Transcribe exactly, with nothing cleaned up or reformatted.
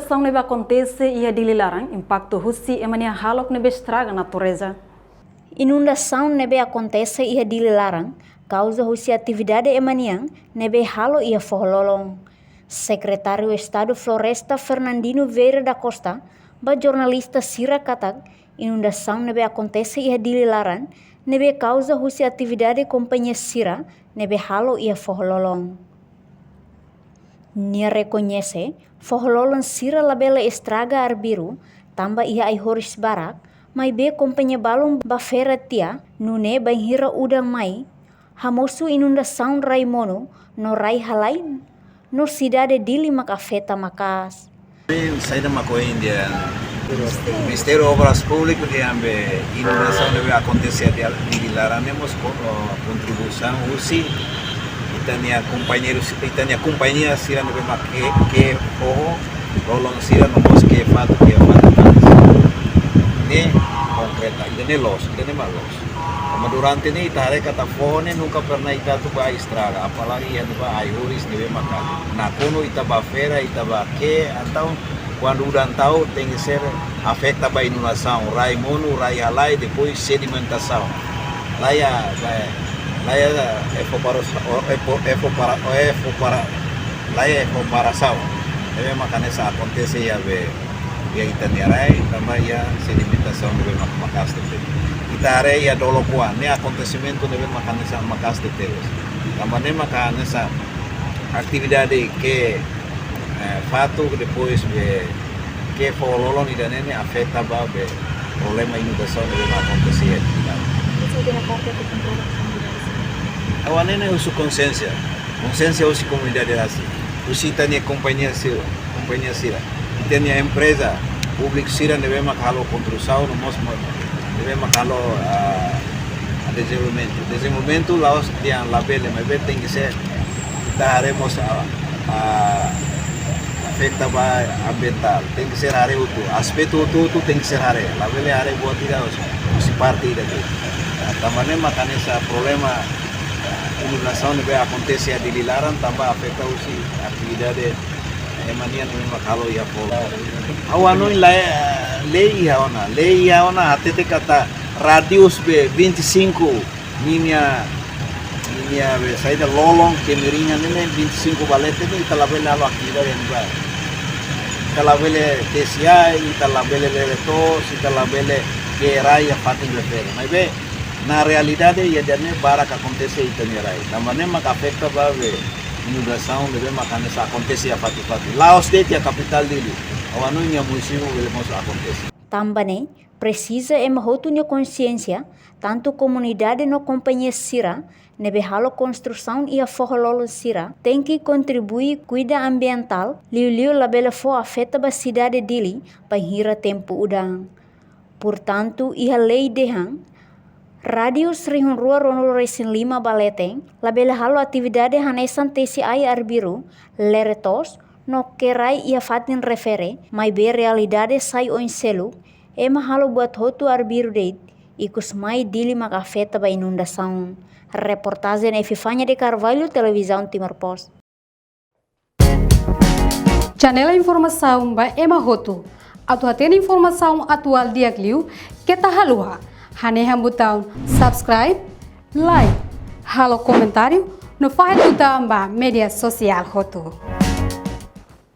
Inundasaun ne'ebé akontese iha Dili laran impaktu husi ema nia hahalok ne'ebé estraga natureza. Inundasaun ne'ebé akontese iha Dili laran kauza husi atividade ema nian ne'ebé halo iha foho-lolon. Sekretáriu Estadu Floresta Fernandino Vieira da Costa ba jornalista sira katak inundasaun ne'ebé akontese iha Dili laran ne'ebé kauza husi atividade kompañia sira ne'ebé halo iha foho-lolon. Nia rekoñese foho-lolon sira labele estraga arbiru tanba iha ai-horis barak, maibé kompañia balun bá feira tiha, nune'e bainhira udan mai, hamosu inundasaun rai monu no rai halai no sidade Dili mak afeta maka'as. Saida mak ohin dehan Ministériu Obras Públikas dehan be inundasaun ne'ebé akontese iha Dili laran ne'e mós ko-, kontribuisaun husi ita-nia kompañeiru, ita-nia kompañia sira ne'ebé mak ke'e, ke'e foho-lolon sira no mós ke'e fatuk, ke'e fatuk. Ne'e konkreta, ida-ne'e loos, ida-ne'e mak loos. Tanba durante ne'e ita haree katak foho ne'e nunka pernah ita atu bá estraga, apalagi iha ne'ebá ai-horis ne'ebé maka nakonu ita bá feira, ita bá ke'e, entaun kuandu udan tau tenke ser afeta ba inundasaun, rai monu, rai halai, depois sedimentasaun. Laiha, laiha, laiha evapora-, o, evo-, evapora-, o, evapora-, laiha evaperasaun. Ne'ebé mak hanesan akontese iha be, iha ita-nia rai, tanba iha sedimentasaun ne'ebé mak maka'as tebes. Ita haree iha Dolo Kuan, ne'e akontesimentu ne'ebé mak hanesan maka'as tebes. Tanba ne'e mak hanesan atividade ke'e, eh, fatuk, depois be ke'e foho-lolon ida-ne'e ne'e afeta ba be problema inundasaun ne'ebé mak akontese iha Dili laran. Ita-nia parte atu kontrola komunidade sira. Agora ne'e ne'e husu konsiénsia. Konsiénsia husi komunidade rasik. Husi ita-nia kompañia sira, kompañia sira. Ita-nia empreza públiku sira ne'ebé mak halo konstrusaun, no mós, mós ne'ebé mak halo, ah, dezenvolvimentu. Dezenvolvimentu la'ós dehan labele, maibé tenke ser ita haree mós, ah, ah, afeta ba ambientál. Tenke ser haree hotu. Aspetu hotu-hotu tenke ser haree. Labele haree buat ida husi parte ida de'it. Ah, tanba ne'e mak hanesan problema, ah, inundasaun ne'ebé akontese iha Dili laran tanba afeta husi atividade ema nian ne'ebé mak halo iha foho. Ha'u hanoin lei, lei iha ona, lei iha ona hatete katak radius be vinte e cinco ninia, ninia be saida lolon kemeringan ne'e ne'e vinte e cinco ba leten ne'e ita labele halo atividade iha ne'ebá. Ita labele tesi ai, ita labele lere to'os, ita labele ke'e rai iha fatin refere. Maibé, na realidade iha ida-ne'e barak akontese iha ita-nia rai. Tanba ne'e mak afeta ba be inundasaun ne'ebé mak hanesan akontese iha fatin-fatin. La'ós de'it iha kapitál Dili. Ha'u hanoin iha munisípiu bele mós akontese. Tanba ne'e, presiza ema hotu nia konsiénsia, tantu komunidade no kompañia sira ne'ebé halo konstrusaun iha foho-lolon sira, tenke kontribui kuida ambientál, liuliu labele fó afeta ba sidade Dili bainhira tempu udan. Portantu, iha lei dehan, radius rihun rua ruanulu resin lima ba leten, labele halo atividade hanesan tesi ai arbiru, lere to'os, no ke'e rai iha fatin refere, maibé realidade sai oin seluk, ema halo buat hotu arbiru de'it, ikus mai Dili mak afeta ba inundasaun. Reportajen Epifania de Carvalho, Televizaun Timor Post. Janela informasaun ba ema hotu. Atu hatene informasaun atuál di'ak liu, keta haluha hanehan butaun subscribe, like, halo komentáriu, no fahe tutan ba média sosiál hotu.